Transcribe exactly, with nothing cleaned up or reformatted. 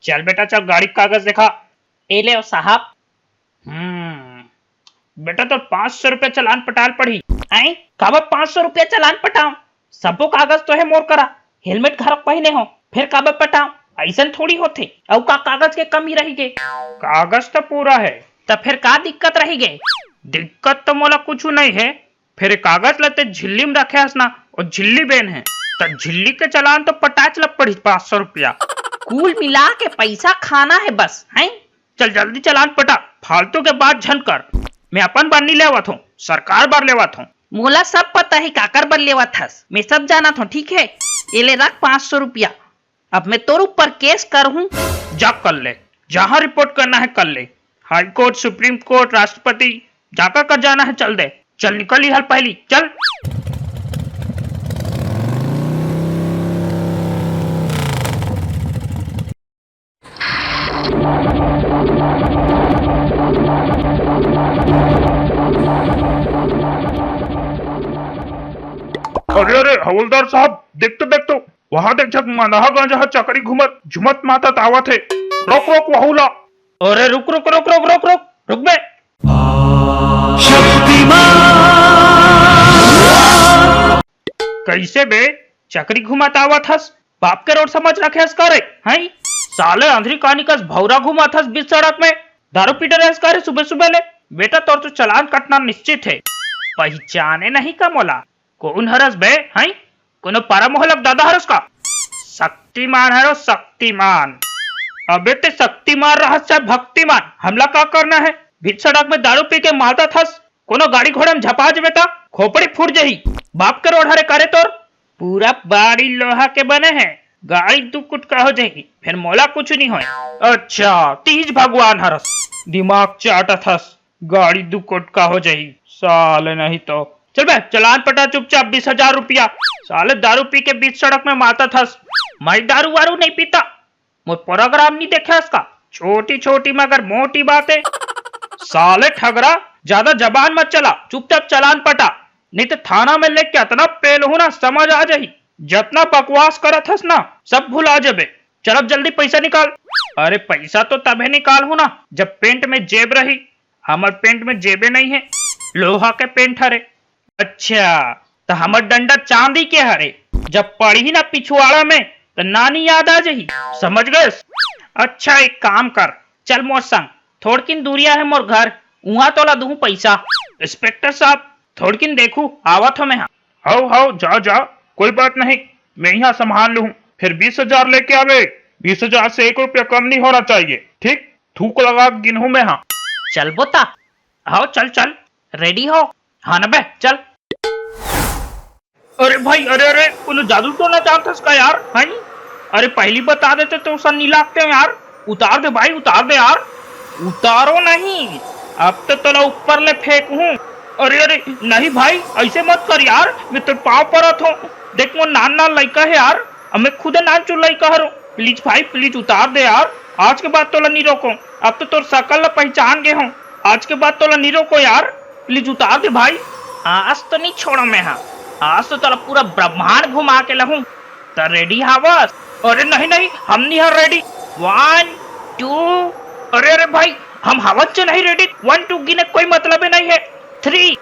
चल बेटा, चल गाड़ी के कागज देखा। ए ले साहब। हम्म, बेटा, तो पाँच सौ रुपया चालान पटाल पड़ी। हैं? काबर पाँच सौ रुपया चालान पटाओ? सबो कागज तो हे मोर करा, हेलमेट घलो पहिने हो, फिर काबर पटाओ? अइसन थोड़ी होथे। अउ का कागज के कमी रही गे? कागज तो पूरा हे। त फिर का दिक्कत रही गे? दिक्कत तो मोला कुछु नहीं हे, फिर ये कागज ल ते झिल्ली में रखे हस ना, वो झिल्ली बेन हे, त झिल्ली के चालान तो पटाच ल पड़ी पाँच सौ रुपया। कुल मिला के पैसा खाना हे बस, हैं? चल जल्दी चालान पटा, फालतू के बात झन कर। मैं अपन बर नी लेवत हूँ, सरकार बर लेवत हूँ। मोला सब पता हे काकर बर लेवत हस, मैं सब जानत हूँ, ठीक हे? ये ले रख पाँच सौ रुपया, अब मैं तोर ऊपर केस करहूँ। जा कर ले, जहाँ रिपोर्ट करना हे कर ले, हाई कोर्ट, सुप्रीम कोर्ट, राष्ट्रपति, जाकर कर जाना हे चल दे। चल निकल इहाँ ले पहिली, चल। अरे अरे हवलदार साहब, देख तो देख तो, वहाँ देख झक मंदहा गांजा ह चकरी घूमत झुमत मातत आवत हे। रोक रोक वहू ला। अरे रुक रुक रुक रुक रुक रुक रुक बे। कइसे बे? चकरी घुमात आवत हस, बाप के रोड समझ रखे हस का रे? हैं? साले अंधरी कानी कस भौरा घुमात हस बीच सड़क में, दारू पी डरे हस का रे सुबह सुबह ले? बेटा तोर तो चालान कटना निश्चित हे। पहिचाने नहीं का मोला? कोन हरस बे? हैं? कोनो पारा मोहल्ला के दादा हरस का? शक्तिमान हरो शक्तिमान। अबे ते शक्तिमान रहस चाहे भक्तिमान, हमला का करना हे? बीच सड़क में दारू पी के मातत हस, कोनो गाड़ी घोड़ा में झपा जबे त खोपड़ी फूट जही। बाप के रोड हरे का रे तोर, पूरा बाड़ी लोहा के बने हे, गाड़ी दू कुटका हो जही, फिर मोला कुछ नहीं होय। अच्छा, तीज भगवान हरस, दिमाग चाटत हस, गाड़ी दू कुटका हो जही, साले नहीं तो। चल बे, चालान पटा चुपचाप बीस हजार रुपया। साले दारू पी के बीच सड़क में मातत हस। मैं दारू वारू नहीं पीता, मोर प्रोग्राम नहीं देखे हस का? छोटी छोटी मगर मोटी बात हे। साले ठगरा, ज्यादा जबान मत चला, चुपचाप चालान पटा, नहीं तो थाना में लेके अतना पेलहूँ ना, समझ आ जाही। जतना बकवास करत हस ना, सब भुला जबे। चल अब जल्दी पैसा निकाल। अरे पैसा तो तभे निकालहूँ ना, जब पेंट में जेब रही। हमर पेंट में जेबे नहीं हे, लोहा के पेंट हरे। अच्छा, त हमर डंडा चांदी के हरे, जब पड़ही ना पिछवाड़ा में त नानी याद आ जही, समझ गयस? अच्छा एक काम कर, चल मोर संग, थोड़किन दूरिया हे मोर घर, उहाँ तोला दूहूँ पैसा। इंस्पेक्टर साहब, थोड़किन देखू, आवत हो मैं हा। हव हव, जा जा, कोई बात नहीं, मैं यहाँ संभाल लूँ। फिर बीस हजार लेके आवे, बीस हजार से एक रुपया कम नहीं होना चाहिए, ठीक? थूक लगा के गिनहूँ मैं हा। चलबो ता? हव चल चल, रेडी हो? हाँ न बे, चल। अरे भाई, अरे अरे, कोनो जादू टोना जानथस का यार? हैं? अरे पहली बता देते तो असन नी लागते यार। उतार दे भाई, उतार दे यार। उतारो नहीं, अब तो तोला ऊपर ले फेंकहूँ। अरे अरे, नहीं भाई, ऐसे मत कर यार, मैं तोर पाँव परत हूँ। देख मोर नान नान लइका हे यार, अब मैं खुदे नान चुन लइका हरो। प्लीज भाई, प्लीज उतार दे यार, आज के बाद तोला नी रोको। अब तो तोर सकल ला पहचान गे हूँ, आज के बाद तोला नी रोको यार, प्लीज उतार दे भाई। आज तो नी छोड़ो मैं हा, आज तो तोला पूरा ब्रह्मांड घुमा के लहूँ। त रेडी हावस? अरे नहीं नहीं, हम नी हा रेडी। One, to. अरे अरे भाई, हम हावन च नहीं रेडी। वन टू गिने कोई मतलब नहीं हे। थ्री।